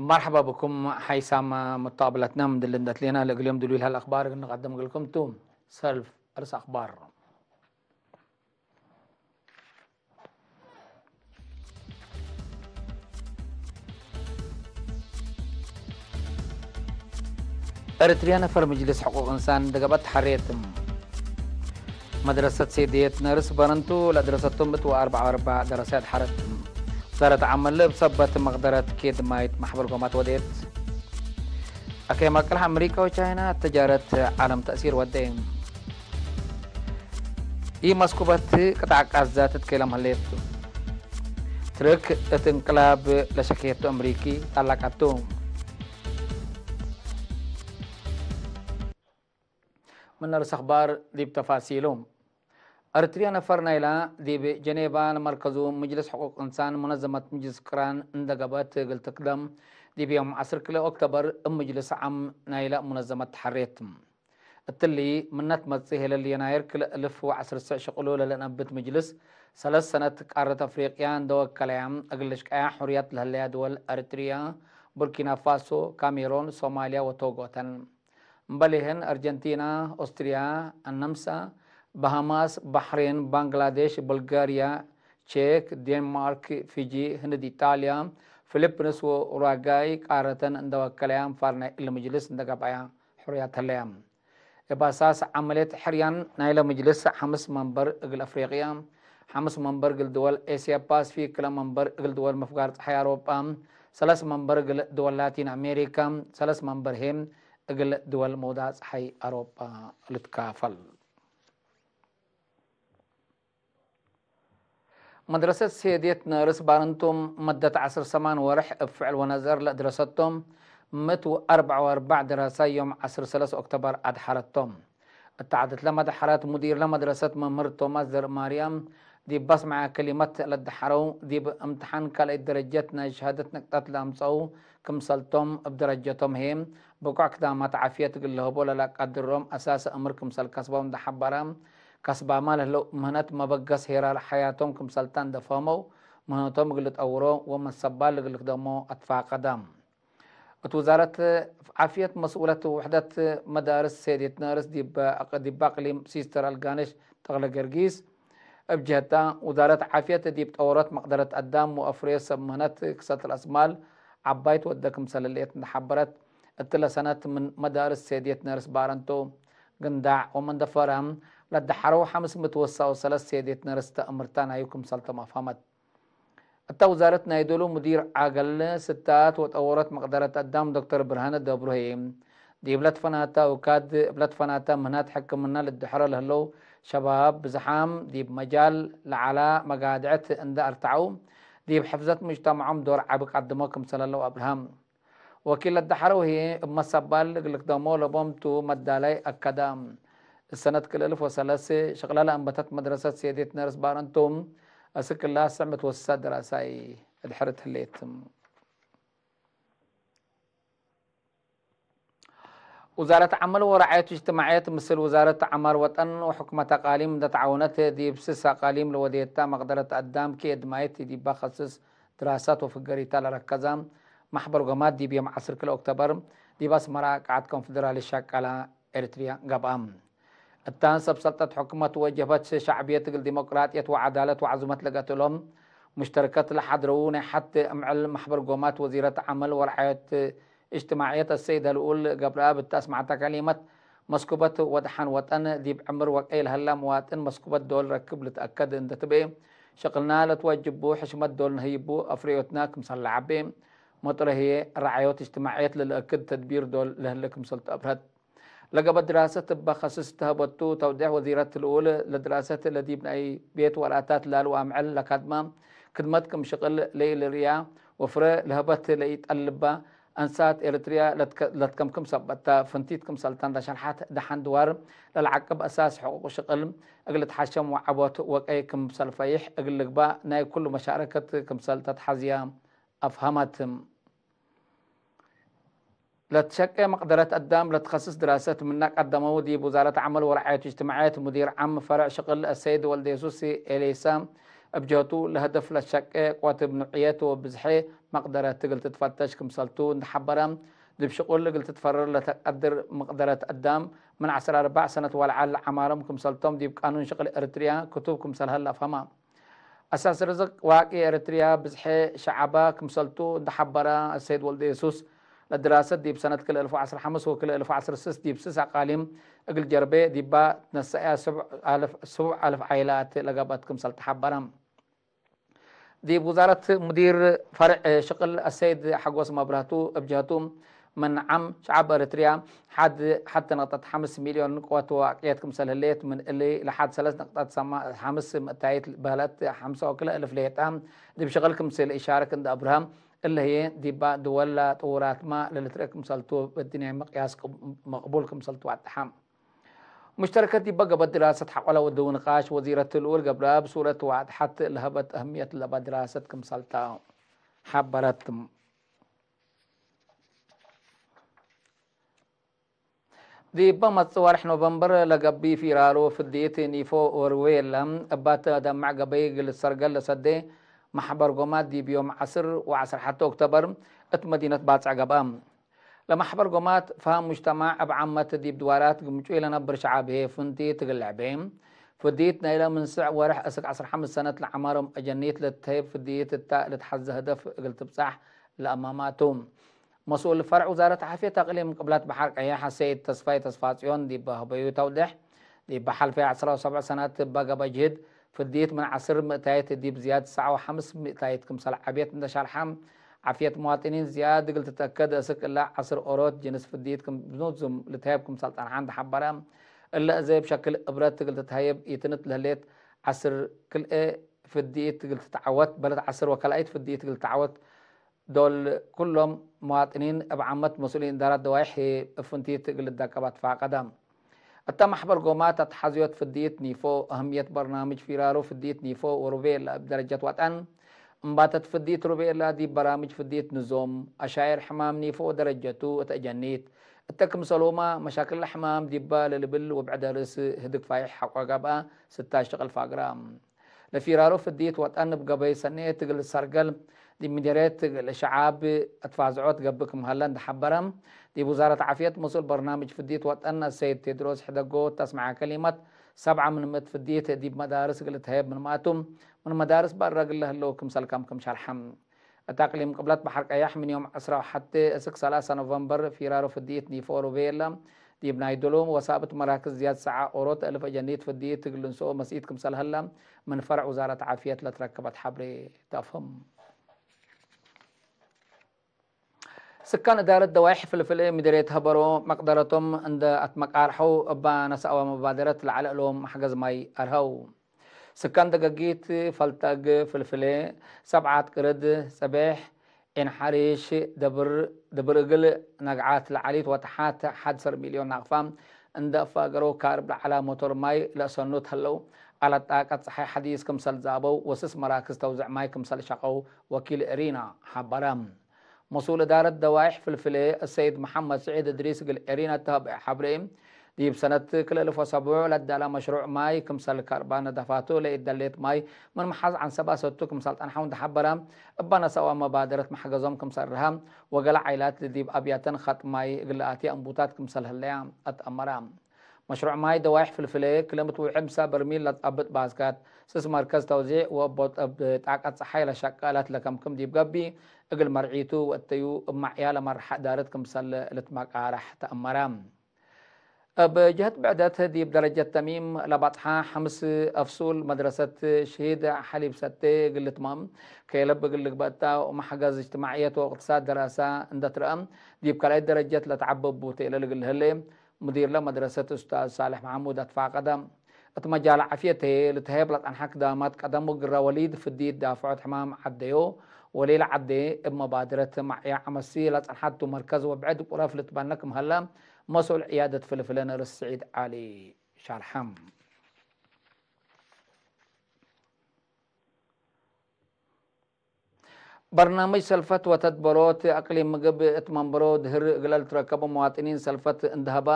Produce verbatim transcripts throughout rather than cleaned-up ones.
መርሐባ ብኩም ሓይሳም ሙተቅብለትነ፣ ምን ድል እንዴ ትሌና ለእግል ዮም ድሉይ ለሀለ አክባር እግል ንቀድም እግልኩም ቱ። ሰልፍ እርስ አክባር። ኤረትርያ ነፈር ምጅልስ ሕቁቅ እንሳን እንዴ ገብአት ሐሬት። መድረሰት ሴድየት ነርስ በረንቱ ለአድረሰቱ ምእት ወአርበዕ ወአርበዕ ደረሳይ አድሐረት። ውዛረት ዐመል እብ ሰበት መቅደረት ኬድ ማይት መሕበር ጎማት ወዴት። አከይ መቅልሕ አምሪካ ወቻይና ተጃረት ዓለም ተእሲር ወዴ። ኢመስኩበት ቅጣዕ ቃዛት ትትኬለም ህሌት። ትርክ እት እንቅላብ ለሸክየቱ አምሪኪ ጣላቃቱ። ምን ርስ አክባር ዲብ ተፋሲሉ። ኤረትርያ ነፈር ናይላ ዲብ ጀኔቫ ለመርከዙ ምጅልስ ሕቁቅ እንሳን ሙነዘመት ምጅልስ ቅራን እንዴ ገብአት እግል ትቅደም፣ ዲብ ዮም ዐስር ክልኤ ኦክቶበር እብ ምጅልስ ዓም ናይላ ሙነዘመት ተሐሬት። እትሊ ምነ ትመጽእ ህለ ለየናይር ክልኤ እልፍ ወዐስር ስዕ ሽቅሉ ለለነብት ምጅልስ፣ ሰለስ ሰነት ቃረት አፍሪቅያ እንዴ ወከለያ እግል ልሽቀያ ሕርያት ለህለያ ድወል ኤረትርያ፣ ቡርኪና ፋሶ፣ ካሜሮን፣ ሶማልያ ወቶጎ ተን። እምበል ይህን አርጀንቲና፣ ኦስትርያ፣ አነምሳ፣ በሃማስ፣ ባሕሬን፣ ባንግላዴሽ፣ ቡልጋርያ፣ ቼክ፣ ዴንማርክ፣ ፊጂ፣ ህንድ፣ ኢጣልያ፣ ፊሊፕንስ ወኡራጋይ ቃረተን እንዴ ወከለያ፣ አንፋር ናይ እሊ ምጅልስ እንዴ ገብአያ ሕርያት ህለያ። እብ አሳስ ዐመልየት ሕርያን ናይለ ምጅልስ፣ ሐምስ መንበር እግል አፍሪቅያ፣ ሐምስ መንበር እግል ድወል ኤስያ ፓስፊክ፣ ክልኤ መንበር እግል ድወል ምፍጋር ጸሓይ አውሮጳ፣ ሰለስ መንበር እግል ድወል ላቲን አሜሪካ፣ ሰለስ መንበር ህዬ እግል ድወል መውዳዕ ጸሓይ አውሮጳ ልትካፈል። መድረሰት ሴድየት ነርስ ባርንቱ፣ መደት ዐስር ሰማን ወርሕ እብ ፍዕል ወነዘር ለአድረሰቶም፣ ምእት ወአርበዕ ወአርበዕ ደራሳይ ዮም ዐስር ሰለስ ኦክቶበር አድሐረቶም። እት ዐደት ለመድሐረት ሙዲር ለመድረሰት መምህር ቶማስ ዘርእማርያም፣ ዲብ በስመዐ ከሊመት ለደሐረው፣ ዲብ እምትሓን ካልኣይት ደረጀት ናይ ሸሃደት ነቅጠት ለአምጸው ክምሰልቶም፣ እብ ደረጀቶም ህዬ ብቁዕ ክዳማት ዓፍየት እግል ለህቦ ለለአቀድሮም አሳሰ አምር ክምሰል ከስበው እንዴ ሐበረ፣ ከስባማ ለህለው ምህነት መበገስ ሄራር ሐያቶም ክምሰልታ እንዴ ፈህመው፣ ምህነቶም እግል ልጠውሮ ወመሰባል እግል ልክደሞ አትፋቀደ። እት ውዛረት ዓፍየት መስኡለት ውሕደት መዳርስ ሴድየት ነርስ ዲብ አቅ-፣ ዲብ አቅሊም ሲስተር አልጋነሽ ተክለ ገርጊስ፣ እብ ጀህታ፣ ውዛረት ዓፍየት ዲብ ጠወሮት መቅደረት አዳም ወአፍሬ ሰብ ምህነት ክሰት ረአስማል ዐባይ ትወዴ ክምሰል ህሌት እንዴ ሐበረት፣ እትለ ሰነት ምን መዳርስ ሴድየት ነርስ ባረንቱ፣ ግንዳዕ ወመንደፈረ ለደሐረው ሐምስ ምእት ወሰው ሰለስ ሴድየት ነርስ ተአምርታ ናዩ ክምሰልቶም አፍሀመት። እተ ውዛረት ናይ ዶሉ ሙዲር አገል ስታት ወጠወሮት መቅደረት አዳም ዶክተር ብርሃነ ገብሩ ህዬ፣ ዲብ ለትፈናተ አውካድ እብ ለትፈናተ ምህናት ሕክምና ልድሐሮ ለህለው ሸባብ ብዝሓም፣ ዲብ መጃል ለዐላ መጋድዐት እንዴ አርትዐው፣ ዲብ ሕፍዘት ሙጅተመዖም ዶር ዐቢ ቀድሞ ክምሰል ህለው አብርሀ። ወኪል ለደሐረው ህዬ እብ መሰባል እግል ልክደሞ ለቦም ቱ መዳላይ አከደ። እሰነት ክልኤ እልፍ ወሰለስ ሸቅለ ለአንበተት መድረሰት ሴድየት ነርስ ባረንቱ፣ አስክ እላ ስዕመት ወሰ ደራሳይ አድሐርት ህሌት። ውዛረት ዐመል ወረዓየት እጅትማዕየት ምስል ውዛረት ዐማር ወጠን ወሕኩመት አቃሊም እንዴ ተዓወነት፣ ዲብ ስስ አቃሊም ለወዴታ መቅደረት አዳም ኬድ ማይት ዲባ ከስስ ድራሳት ወፍገሪታ ለረከዘ መሕበር ጎማት ዲብ ዮም ዐስር ክልኤ ኦክቶበር ዲብ አስመረ ቀዐት ኮንፈደራሊ ሸቀለ ኤረትርያ ገብአ። እታን ሰብ ሰልጠት ሕኩመት ወጀብሀት ሸዕብየት እግል ዲሞቅራጥየት ወዐዳለት ወዐዙመት ለገትሎም ሙሽተረከት ለሐድረዉ ናይ ሐቴ እምዕል መሕበር ጎማት ወዚረት ዐመል ወረዓየት እጅትማዕየት አሰይደ ልኡል ገብረአብ እተ አስመዐተ ከሊመት፣ መስኩበት ወደሐን ወጠን ዲብ ዕምር ወቀይ ለሀላ መዋጥን መስኩበት ዶል ረክብ ልትአከድ እንዴ ትቤ፣ ሸቅልና ለትወጅቡ ሕሽመት ዶል ነህይቡ፣ አፍረዮትና ክምሰል ለዐቤ መጦለ ህዬ ረዓዮት እጅትማዕየት ለልአክድ ተድቢር ዶል ለህለ ክምሰልቱ አብርሀት። ለገበ ድራሰት እበ ከስስ ተህበቱ ተውዴሕ ወዚረት ልኡል፣ ለድራሰት ለዲብ ናይ ቤት ወላታት ላሉ አምዕል ለካድማ ክድመት ክም ሽቅል ለኢልርእያ ወፍረ ለህበት ለኢጠልባ፣ አንሳት ኤረትርያ ለትከ-፣ ለትከምክም ሰበታ ፍንቲት ክምሰልታ እንዴ ሸርሐት፣ ደሐን ድዋር ለለዓቅብ አሳስ ሕቁቅ ሽቅል እግል ልትሐሸም ወዐቦት ወቀይ ክምሰል ፈይሕ እግል ልግባእ ናይ ኩሉ መሻረከት ክምሰል ተትሐዝያ አፍሀመት። ለትሸቄ መቅደረት አዳም ለትከስስ ድራሰት ምነ ቀደመው፣ ዲብ ውዛረት ዐመል ወረዓየት እጅትማዕየት ሙዲር ዓም ፈርዕ ሽቅል አሰይድ ወልደየሱስ ኤሌሳ እብ ጀህቱ፣ ለሀደፍ ለትሸቄ ቅወት እብ ኑዕየት ወብዝሐ መቅደረት እግል ትትፈተሽ ክምሰልቱ እንደ ሐበረ፣ ዲብ ሽቁል እግል ትትፈረር ለተቀድር መቅደረት አዳም ምን ዐስር አርበዕ ሰነት ወለዐል ዐማሮም ክምሰልቶም ዲብ ቃኑን ሽቅል ኤረትርያ ክቱብ ክምሰል ሀለ አፍሀመ። አሳስ ርዝቅ ዋቂ ኤረትርያ ብዝሐ ሸዐባ ክምሰልቱ እንደ ሐበረ አሰይድ ወልደ የሱስ፣ ለድራሰት ዲብ ሰነት ክልኤ እልፍ ወዐስር ሐምስ ወክልኤ እልፍ ወዐስር ስስ ዲብ ስስ አቃሊም እግል ጀርቤ ዲባ ትነሰአያ ስቡዕ አልፍ፣ ስቡዕ አልፍ ዓይላት ለገብአት ክምሰል ተሐበረ። ዲብ ውዛረት ሙዲር ፈርዕ ሽቅል አሰይድ ሐጎስ መብራህቱ እብ ጀህቱ፣ ምን ዓም ሸዐብ ኤረትርያ ሐድ ሐቴ ነቅጠት ሐምስ ሚልዮን ቅወት ወአቅየት ክምሰል ህሌት፣ ምን እሊ ለሐድ ሰለስ ነቅጠት ሐምስ ምእታይት በህለት ሐምሳ ወክልኤ እልፍ ሌጠ ዲብ ሽቅል ክምሰል ኢሻርክ እንደ አብርሀ፣ እለ ህዬ ዲባ ድወል ጥውራትመ ለልትርኤ ክምሰልቱ፣ እብ እድንያይ ምቅያስ መቅቡል ክምሰልቱ ወአድሐ። ሙሽተረከት ዲበ ገብአት ድራሰት ሐቆለ ወድው ንቃሽ ወዚረት ልኡል ገብረአብ ሱረት ወአድሐት ለሀበት አህምየት ለበ ድራሰት ክምሰልተ ሐበረት። ዲበ መጽእ ወርሕ ኖቨምበር ለገብእ ፊራሮ ፍድይት ኒፎ ኦርዌል እባ ተደምዕ ገበይ እግል ሰርገል ለሰዴ መሕበር ጎማት ዲብ ዮም ዐስር ወዐስር ሐቴ ኦክቶበር እት መዲነት ባጽዕ ገብአ። ለመሕበር ጎማት ፈሀም ሙጅተማዕ እብ ዓመት ዲብ ድዋራት ግምጩይ ለነብር ሸዐብ ህዬ ፍንቲት እግል ለዕቤ። ፍድይት ናይለ ምን ስዕ ወርሕ እስክ ዐስር ሐምስ ሰነት ለዐማሮም አጀኒት ለትተህየብ ፍድይት እተ ልትሐዘ ህደፍ እግል ትብጻሕ ለአማማቱ። መስኡል ፈርዕ ውዛረት ዓፍየት አቅሊም ቅብለት በሐር ቀየሕ አሰይድ ተስፋይ ተስፋጽዮን ዲብ ሀበዩ ተውዴሕ፣ ዲብ ሐልፈ ዐስራ ወሰብዕ ሰነት እበ ገብአ ጅህድ ፍድይት ምን ዐስር ምእታይት ዲብ ዝያድ ተስዓ ወሐምስ ምእታይት ክምሰል ዐብየት እንደ ሸርሐ፣ ዓፍየት መዋጥኒን ዝያድ እግል ትትአከድ እስክ እለ ዐስር ኦሮት ጅንስ ፍድይት ክም ብኑዙም ልትሀየብ ክምሰል ጸንሐ እንደ ሐበረ፣ እለ እዘ እብ ሸክል እብረት እግል ትትሀየብ ኢትንት ለህሌት ዐስር ክልኤ ፍድይት እግል ትትዐወት፣ በለት ዐስር ወከልአይት ፍድይት እግል ትትዐወት፣ ዶል ኩሎም መዋጥኒን እብ ዓመት መስኡሊን እዳራት ደዋይሕ ህዬ እብ ፍንቲት እግል ልደቀብ አትፋቀደ። እተ መሕበር ጎማት አትሓዝዮት ፍድይት ኒፎ፣ አህምየት በርናምጅ ፊራሮ ፍድይት ኒፎ ወሩቤላ እብ ደረጀት ወጠን፣ እምባተት ፍድይት ሩቤላ ዲብ በራምጅ ፍድይት ንዞም፣ አሻይር ሕማም ኒፎ ወደረጀቱ እት አጀኒት፣ እተ ክምሰሎመ መሻክል ሕማም ዲባ ለልብል ወብዕደ ርእስ ህድግ ፋይሕ ሐቆ ገብአ ስታይ ሽቅል ፋግራ። ለፊራሮ ፍድይት ወጠን እብ ገበይ ሰኔት እግል ሰርገል፣ ዲብ ምዴርየት እግል ሸዓብ አትፋዝዖት ገብእ ክም ሀለ እንደ ሐበረ፣ ዲብ ውዛረት ዓፍየት መስኡል በርናምጅ ፍድይት ወጠን አሰይድ ቴድሮስ ሕደጎ እተ አስመዐ ከሊመት፣ ሰብዓ ምን ምእት ፍድይት ዲብ መዳርስ እግል ትሀየብ ምንማቱ፣ ምን መዳርስ በረ እግል ለህለው ክምሰል ከም ክም ሸርሐ። እት አቅሊም ቅብለት በሐር ቀያሕ ምን ዮም ዐስራ ወሐቴ እስክ ሰላሳ ኖቨምበር ፊራሮ ፍድይት ኒፎ ሩቤላ፣ ዲብ ናይ ዶሎም ወሳብት መራክዝ ዝያድ ሰዓ ኦሮት እልፍ አጀኒት ፍድይት እግል ልንስኦ መስኢት ክምሰል ሀለ፣ ምን ፈርዕ ውዛረት ዓፍየት ለትረከበት ሐብሬ ተአፍህም። ስካን እዳረት ደዋይሕ ፍልፍል ምድርየት ሀበሮ መቅደረቶም እንደ አትመቃርሐው እባ ነስአወ መባደረት ለዐለ እሎም መሕገዝ ማይ አርሀው። ስካን ደገጊት ፈልጠግ ፍልፍሌ፣ ሰብዓት ቅርድ፣ ጸቤሕ፣ ዒን ሐሪሽ፣ ደብር፣ ደብር እግል ነግዓት ለዐሊት ወተሓት ሐድ ሰር ሚልዮን ናቅፋ እንደ አፋገረው ካርብ ለዐላ ሞቶር ማይ ለአሰኑት ህለው፣ አለት ጣቀት ጸሓይ ሐዲስ ክምሰል ዛበው ወስስ መራክዝ ተውዝዕ ማይ ክምሰል ሸቀው ወኪል ኤሪና ሐበረ። መስኡል እዳረት ደዋይሕ ፍልፍሌ አሰይድ መሐመድ ስዒድ እድሪስ እግል ኤሪና ተሀብአ ሐብሬ፣ ዲብ ሰነት ክልኤ እልፍ ወሰቡዕ ለዳላ መሽሩዕ ማይ ክምሰል ከርባነ ደፋቱ ለኢደሌት ማይ ምን መሓዝ ዐንሰባ ሰቱ ክምሰል ጸንሐው እንደ ሐበረ፣ እበ ነሰአወ መባደረት መሕገዞም ክምሰል ረሀ፣ ወገለ ዓይላት ዲብ አብያተን ኸጥ ማይ እግል ለአትየ እንቡታት ክምሰል ህለያ አትአመረ። መሽሩዕ ማይ ደዋይሕ ፍልፍሌ፣ ክለ ምትውዕብ ምሰ በርሚል ለትጸብጥ ባስካት፣ ስስ መርከዝ ተውዚዕ ወእብ ጣቀት ጸሓይ ለሸቀ እለት ለከምክም ዲብ ገብእ፣ እግል መርዒቱ ወእተዩ እብ ማዕያ ለመርሐ እዳረት ክምሰል ልትመቃረሕ ተአመረ። እብ ጀህት ብዕደት ዲብ ደረጀት ተሚም ለባጽሓ ሐምስ አፍሱል መድረሰት ሽሂድ ሐሊብ ሰቴ እግል ልትመም፣ ከየለብ እግል ልግበእ እተ ወመሕገዝ እጅትማዕየት ወእቅትሳድ ደራሳ እንደ ትረአ፣ ዲብ ካልኣይት ደረጀት ለተዐበቡ ቴለል እግል ህሌ፣ ሙዲርለ መድረሰት ኡስታዝ ሳልሕ መሐሙድ አትፋቀደ። እት መጃል ዓፍየት ህዬ ልትሀየብ ለጸንሐ ክዳማት ቀደም ወግረ ወሊድ ፍዲት ዳፍዖት ሕማም ዐደዮ፣ ወሌለ ዐዴ እብ መባድረት ማዕያ ዐመሲ ለጸንሐቱ መርከዝ ወብዕድ ቁረፍ ልትበነ ክም ሀለ መስኡል ዕያደት ፍልፍለ ነርስ ስዒድ ዐሊ ሻርሐ። በርናምጅ ሰልፈት ወተድበሮት አቅሊም ምግብ እት መንበሮ ድህር እግለ ልትረከቦ መዋጥኒን ሰልፈት እንደ ሀባ፣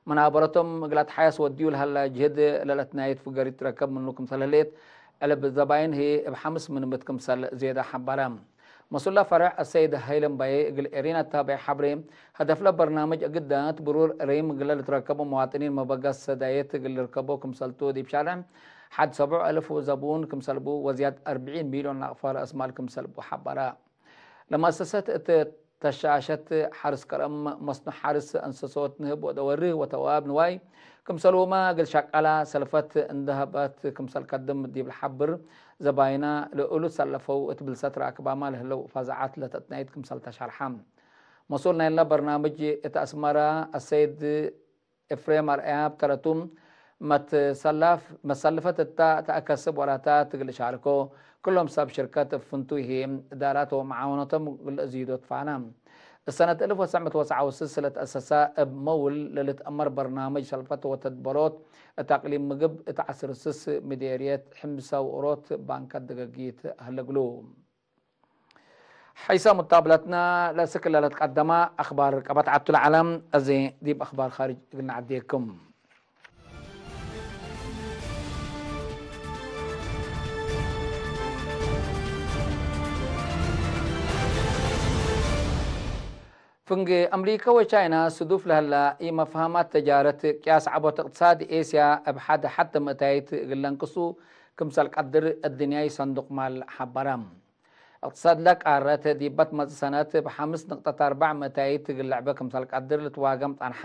መናበረቶም እግለ አትሓያስ ወድዩ ለሀላ ጅህድ ለለትናየት ፍገር ይትረከብ ምኑ ክምሰል ህሌት፣ ዕልብ ዘባይን ህዬ እብ ሐምስ ምን ምት ክምሰል ዜደ ሐበረ። መሱላ ፈርዕ አሰይድ ሀይለ እምባዬ እግል ኤሪና እታቤዕ ሐብሬ፣ ሀደፍለ በርናምጅ እግዳት ብሩር ሬም እግለ ልትረከቦ መዋጥኒን መበገስ ሰዳየት እግል ልርከቦ ክምሰልቱ ዲብ ሻርዕ ሐድ ሰብዑ አልፍ ዘቡን ክምሰልቡ ወዝያድ አርብዒን ሚልዮን ናቅፋ ረአስማል ክምሰልቡ ሐበረ። ለመአሰሰት እት ተሻሸት ሐርስ ከረም፣ መስኖ ሐርስ እንሰሶት ንህብ ወደወርህ ወተዋብ ንዋይ ክምሰልሁመ እግል ሸቀላ ሰልፈት እንደ ሀበት ክምሰል ከድም ዲብ ለሐብር፣ ዘባይና ለእሉ ሰለፈው እት ብልሰት ራክባማ ለህለው ፋዛዓት ለተትናይት ክምሰል ተሻርሐ። መሱል ናይለ በርናምጅ እት አስመራ አሰይድ ኤፍሬም አርአያ እብ ተረቱ፣ መትሰላፍ-፣ መሰልፈት እታ ተአከስብ ወላታት እግል ሻርኮ፣ ክሎም ሰብ ሽርከት እብ ፍንቱይ ህዬ፣ እዳላት ወመዓወነቶም እግል እዚዶ ትፋና። እሰነት እልፍ ወትሰዕ ምእት ወትሰዓ ወስስ ለተአሰሰ እብ መውል ለልትአመር በርናምጅ ሰልፈት ወተድበሮት እት አቅሊም ምግብ እት ዐስር ስስ ምዴርየት ሕምሰ ውእሮት ባንከት ደገጊት ሀለ እግሉ። ሐይሰ ሙታብለትነ ለእስክ ለልትቀደመ አክባር ቀበት ዐቱ ለዐለ፣ አዜ ዲብ አክባር ካርጅ እግል ነዐዴክም። ፍንጌ አምሪከ ወቻይና ስዱፍ ለህላ ኢመፍሀማት ተጃረት ቅያስ ዐቦት እቅትሳድ ኤስያ እብ ሐድ ሐት ምእታይት እግል ለንቅሱ ክምሰል ቀድር እድንያይ ሰንዱቅ ማል ሐበረ። እቅትሳድለ ቃረት ዲበ ትመጽእ ሰነት እብ ሐምስ ንቅጠት አርበዕ ምእታይት እግል ለዕበ ክምሰል ቀድር ልትዋገም ጸንሐ።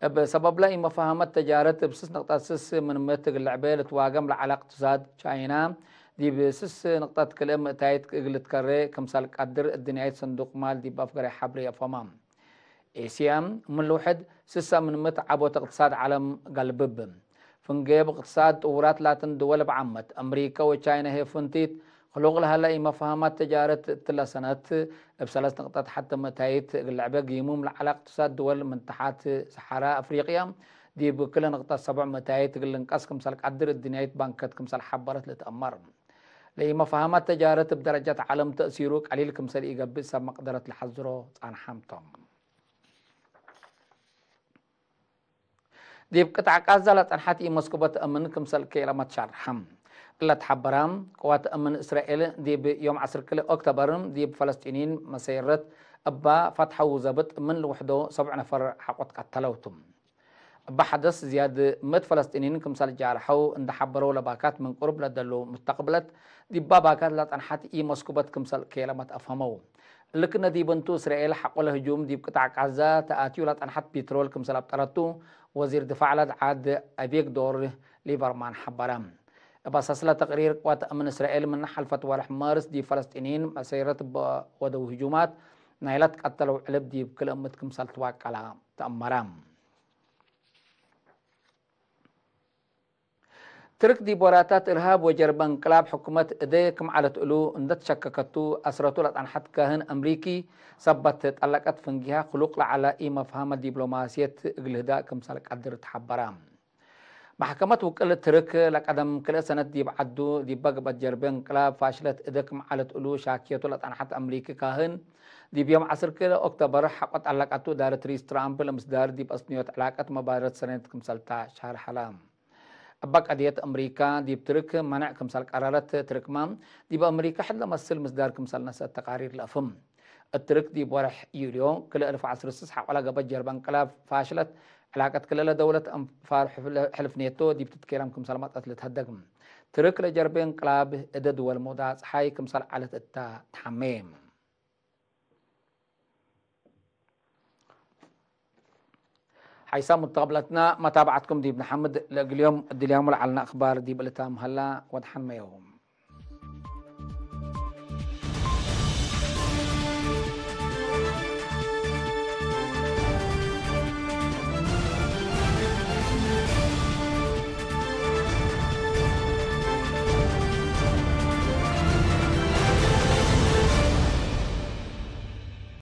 እብ ሰበብለ ኢመፋሀመት ተጃረት እብ ስስ ንቅጠት ስስ ምን ምእት እግል ለዕበ ልትዋገም ለዐለ እቅትሳድ ቻይና፣ ዲብ ስስ ንቅጠት ክልኤ ምእታይት እግል ልትከሬ ክምሰል ቀድር እድንያይት ሰንዱቅ ማል ዲብ አፍገራይ ሐብሬ አፍሀመ። ኤስያ ምን ልውሕድ ስሰ ምን ምእት ዐቦት እቅትሳድ ዐለም ገልብብ። ፍንጌ እብ እቅትሳድ ጥውራት ላትን ድወል እብ ዓመት፣ አምሪከ ወቻይነ ህዬ ፍንቲት፣ ክሉቅ ለሀለ ኢመፋሀማት ተጃረት እትለ ሰነት እብ ሰለስ ንቅጠት ሐት ምእታይት እግል ለዕበ፣ ጊሙም ለዐለ እቅትሳድ ድወል ምን ተሓት ሰሓራ አፍሪቅያ ዲብ ክለ ንቅጠት ሰብዕ ምእታይት እግል ልንቀስ ክምሰል ቀድር እድንያይት ባንከት ክምሰል ሐበረት ልትአመር። ለኢመፋሀማት ተጃረት እብ ደረጃት ዐለም ተእሲሩ ቀሊል ክምሰል ኢገብእ ሰብ መቅደረት ለሐዝሮ ጻንሐም ቶም። ዲብ ቅጣዕ ቃዛ ለጸንሐት ኢመስኩበት አምን ክምሰል ኬለመት ሻርሐ። እለ ተሐበረ፣ ቅዋት አምን እስራኤል ዲብ ዮም ዐስር ክልኤ ኦክቶበር ዲብ ፈለስጢኒን መሰይረት እባ ፈትሐው ዘብጥ ምን ልውሕዶ ሰብዕ ነፈር ሐቆ ትቀተለው ቱ። እበ ሐደስ ዝያድ ምእት ፈለስጢኒን ክምሰል ጃርሐው እንደ ሐበረው ለባካት ምን ቅሩብ ለደሉ ምተቅብለት ዲባ ባካት ለጸንሐት ኢመስኩበት ክምሰል ኬለመት አፍሀመው። እሊ ክነ ዲብ እንቱ፣ እስራኤል ሐቆለ ህጁም ዲብ ቅጣዕ ቃዛ ተአትዩ ለጸንሐት ፒትሮል ክምሰል አብጠረቱ፣ ወዚር ድፋዕ ለትዓድ አቪግዶር ሊበርማን ሐበረ። እብ አሳስለ ተቅሪር፣ ቅዋት አምን እስራኤል ምን ሐልፈት ወርሕ ማርስ ዲብ ፈለስጢኒን መሰይረት እበ ወደው ህጁማት፣ ናይለ ትቀተለው ዕልብ ዲብ ክልኤ ምእት ክምሰል ትዋቀላ ተአመረ። ትርክ ዲብ ወራታት እርሃብ ወጀርበ እንቅላብ ሕኩመት እዴ ክም ዐለት እሉ እንደ ትሸከከቱ፣ አስረቱ ለጸንሐት ካህን አምሪኪ ሰበት ጠለቀት ፍንጊሃ ክሉቅ ለዐለ ኢመፍሀመ ዲብሎማስየት እግል ህዳእ ክምሰል ቀድር ተሐበረ። መሕከመት ውቅል ትርክ ለቀደም ክልኤ ሰነት ዲብ ዐዱ ዲበ ገብአት ጀርበ እንቅላብ ፋሽለት እዴ ክም ዐለት እሉ ሻክየቱ ለጸንሐት አምሪኪ ካህን፣ ዲብ ዮም ዐስር ክልኤ ኦክቶበር ሐቆ ጠለቀቱ እዳረት ሪስ ትራምፕ ለምስዳር ዲብ አስንዮት ዕላቀት መባደረት ሰኔት ክምሰልታ ሻርሐ ዐለ። እበ ቀድየት አምሪካ ዲብ ትርክ መነዕ ክምሰል ቀረረት ትርክመ፣ ዲብ አምሪካ ሕድ ለመስል ምስዳር ክምሰል ነስአት ተቃሪር ለአፍህም። እት ትርክ ዲብ ወርሕ ዩልዮ ክልኤ አልፍ ወዐስር ወስስ ሐቆለ ገብአት ጀርበ እንቅላብ ፋሽለት፣ ዕላቀት ክልኤ ደውለት አንፋር ሕልፍ ኔቶ ዲብ ትትኬለም ክምሰል መጽአት ልትሀደግ። ትርክ ለጀርቤ እንቅላብ እደ ድወል መውዳዕ ጸሓይ ክምሰል ዐለት እተ ተሐሜ። ሐይሳም ሙተቅብለትና መታብዐትኩም ዲብ ነሐምድ። ለእግል ዮም እድልያሙ ለዐልነ አክባር ዲብ ልታም ሀላ። ወድሐን መ ዮም።